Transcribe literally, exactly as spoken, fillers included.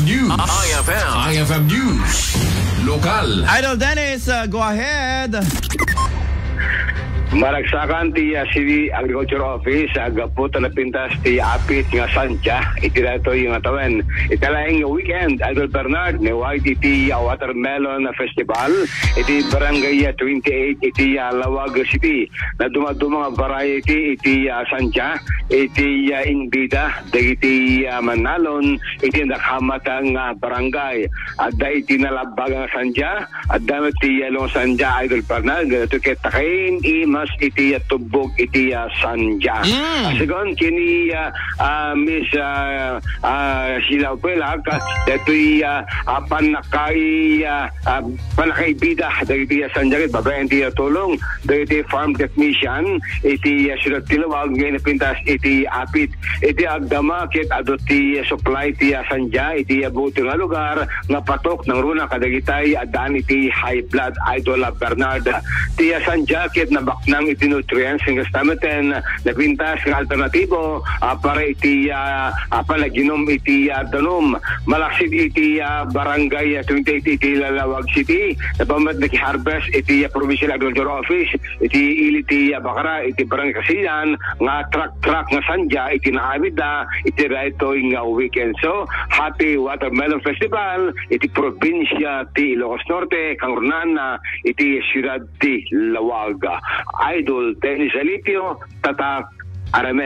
News. I F M. I F M News. Lokal. Idol Dennis, uh, go ahead. Maragsakan ti, uh, City Agriculture Office, uh, gapu ta napintas ti apit nga sandya iti daytoy nga tawen. Iti laeng nga weekend, Idol Bernard, nawayd iti, uh, Watermelon Festival iti Barangay, uh, twenty-eight iti, uh, Laoag City. Nadumaduma nga variety iti, uh, sandya iti, uh, inbida dagiti, uh, mannalon iti nakamat nga barangay. Adda iti nalabbaga nga sandya, adda met ti yellow nga sandya, Idol Bernard, daytoy ket takain imas iti, ah, tubbog iti, ah, sandya. Mm. Ah, segun ken ni, ah, ah, Miss, ah, ah, Sheila Opelak, ah, daytoy, ah, ah, pannakay, ah, ah, pannakaibida dagiti, ah, sandya ket babaen ti, ah, tulong dagiti farm technician iti, ah, siudad ti Laoag nga napintas iti apit. Iti agdama ket adu ti supply ti, ah, sandya iti, ah, buot nga lugar nga patok nangruna kadagitay addaan iti high blood, Idol, ah, Bernard. Ti, ah, sandya ket nabaknang iti nutrients ken kasta met napintas nga alternatibo, ah, para iti, ah, ah, panaginum iti, ah, danum. Malaksid iti, ah, barangay, ah, twenty-eight iti Laoag City, napammet naki-harvest iti, ah, Provincial Agriculture Office iti ili ti, ah, Bacara, iti Barangay Kasilyan, nga truck-truck nga sandya iti naamidda iti daytoy nga weekend. So, happy Watermelon Festival iti probinsya ti Ilocos Norte, kangrunaan iti siudad ti Laoag. Idol Dennis Alipio, Tatak Aramen.